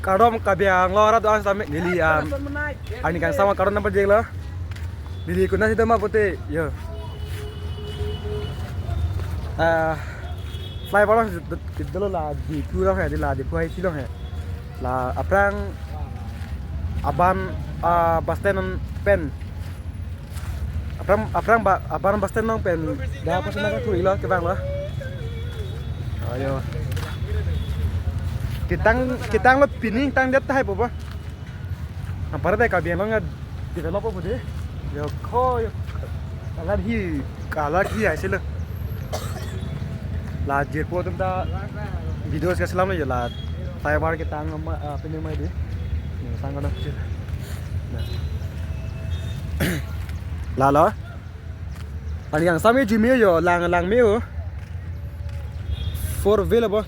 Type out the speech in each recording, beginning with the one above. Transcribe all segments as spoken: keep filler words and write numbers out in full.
Kardom Karbi Anglong arat do-an sitame neli, um, arni kangsam kardom nangpajirlo. Neli konatsi doma pulote, yo. Ah, flyover along si do-, dolo la Diphu along he, la Diphu hai si along he. La aphrang Aban, ah, bus stand pen. Aphrang, aphrang ba, Aban bus stand along pen. Dak apa sana ka kuri lo, kevang lo. Ayo. Ketang, ketanglo pining tangdet tahai po ba. Apar dai Karbi Anglong ya develop po dei. Yo ko yo. Kalar hi, kalar hi aise lo. La jirpo atum ta videos kaselam lo yo la. Flyover ketang ma, ah, pini mai dei. Ni sang kana. La lo. Arni kangsam ke jumi yo, lang, lang me yo. Four wheel abo.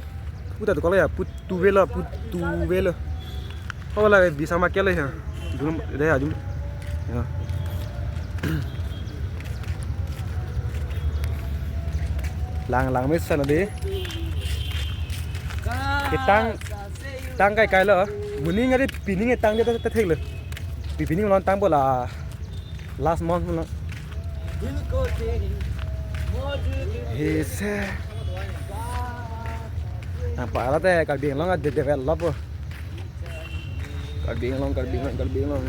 Puta tu kalau ya, put two wheel, put two wheel. Oh, la bisa make lo ya. Dulu deh ajum. Ya. Lang, lang me sana dei. Ketang, tang kai kai lo. Muni ngari pining tangdet ta thek lo. Pi pining lon tang bola. Last month lo. He said. Nangpaklate Karbi Anglong ade develop po. Karbi Anglong, Karbi Anglong, Karbi Anglong.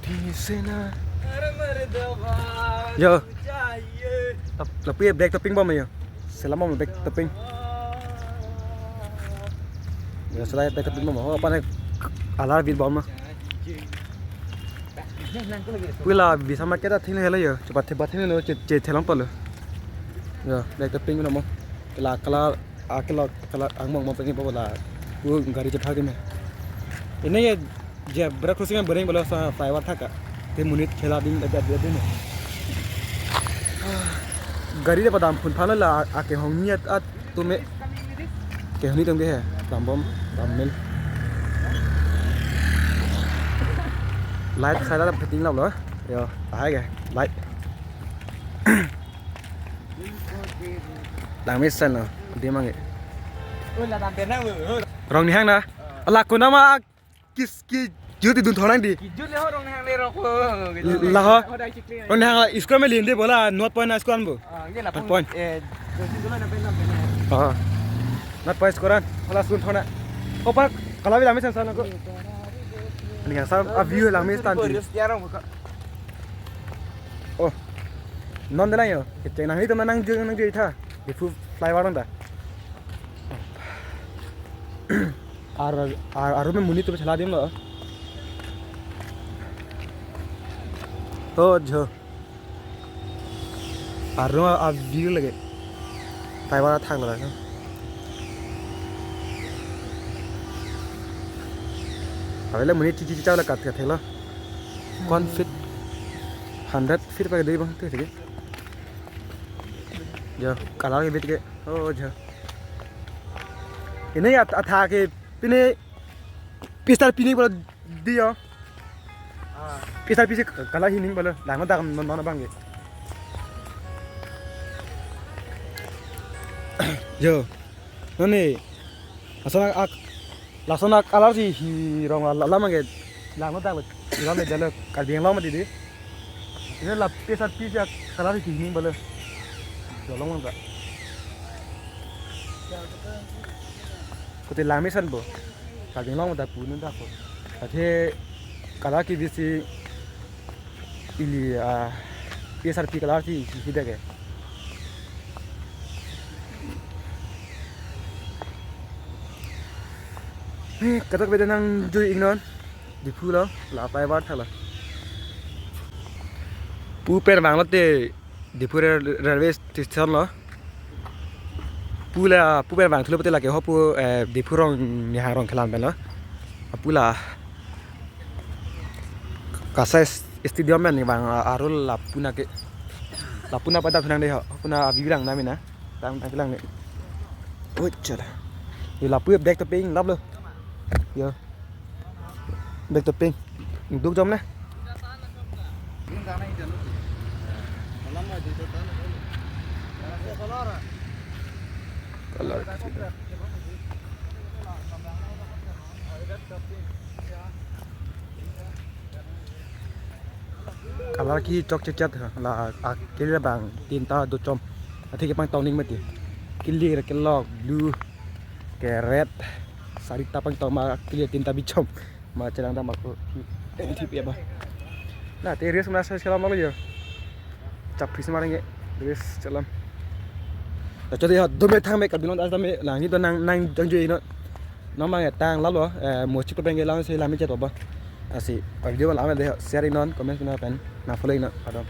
He said na. Yo. Tap, tapi black topping bom yo. Selam bom black topping. Ya, selain black topping bom. Oh, apa nih? Alar bit bom. Pula bisa make ta thil helo yo. Cepat cepat thil lo, ce, ce thelang palo. Yo, black topping lo mo. Kala, kala, ah, kala, kala, angmong mo pengen pala. Wo gari cepat ke me. Ini ya zebra crossing yang bereng bala sa flyover thak ka. Te monit khela din ada ada din. Gari de padam phun phan la ake hong niat at tume. Ke honi tong ke he, dam bom, dam mil. Light side la fitting lo lo. Yo, ahai ke, light. Dang mesen lo, di mang ke. Rong ni hang na. Ala kuna ma kis ki jut dun thorang di. Kijut le ho rong ni hang le rok ho. La ho. Rong ni hang la school me lin de bola, North Point school an bo. Ah, ye la North Point. Eh, dosi dulu na pen na pen. Ah. North Point school an, bola sun thona. Opa, kalau bilang mesen sana ko. Ini yang sa a view lang mesen di. Oh. Non de lang yo. Keceng nang itu nang jeng nang jeng tha. Di fu flyover ta. Ar, ar, arum me monit atum chala dim lo. To jo. Arum a view lage. Flyover thak lo. Avele monit chichi chau la kat kat lo. Kon feet. Hundred feet pa dei bang tu sige. Jo, kalau ke bit ke. Oh, jo. Ini ya atha ke pine pistar pine bola diyo. Pistar pisi kala hining bola. Dang dang non non bang ke. Jo. Nani. Asana ak Lason ak alar si hi rong la, la, la mang ke lang no tak lo. Rong le jalo Karbi Anglong mati di. Ini la pesa pisa kalar si hini balo. Jolong mang ka. Kote lang mesen bo. Karbi Anglong mata punun tak ko. Athe kalar kebisi ili, ah, P S R P kalar si, si, si dake. Eh, katok beda nang jui ingnon. Diphu lo, la flyover thak lo. Pu pen vang lote Diphu rail-, railway station lo. Pu la, pu pen vang thulo pute lake ho pu, eh, Diphu rong ni hang rong kelang pen lo. Pu la Kasai Stadium pen ni vang, ah, arul lapu na ke. Lapu na pada phunang de ho. Lapu na abi bilang na mina. Tang tang kelang ni. Oi, chala. Yo lapu bag to ping lap lo. Yo. Bag to ping. Duk jom na. Color. Lake chok chechat la akili abang tinta dochom. Athe kepangtong ning mati. Kilir kelok blue ke red. Sarita pangtong ma kilir tinta bichom. Ma chelang dam ako. Thip ya ba. Na te res mana sa selam lo yo. Chap phis marenge. Res chelam. Ta chode ha dome thang me kabilon as dame lang ni to nang nang jang jui no. Nang mang tang lalo eh mochi ko benge lang se lami chat ba. Asi video lang de share non comment na pen na follow na adon.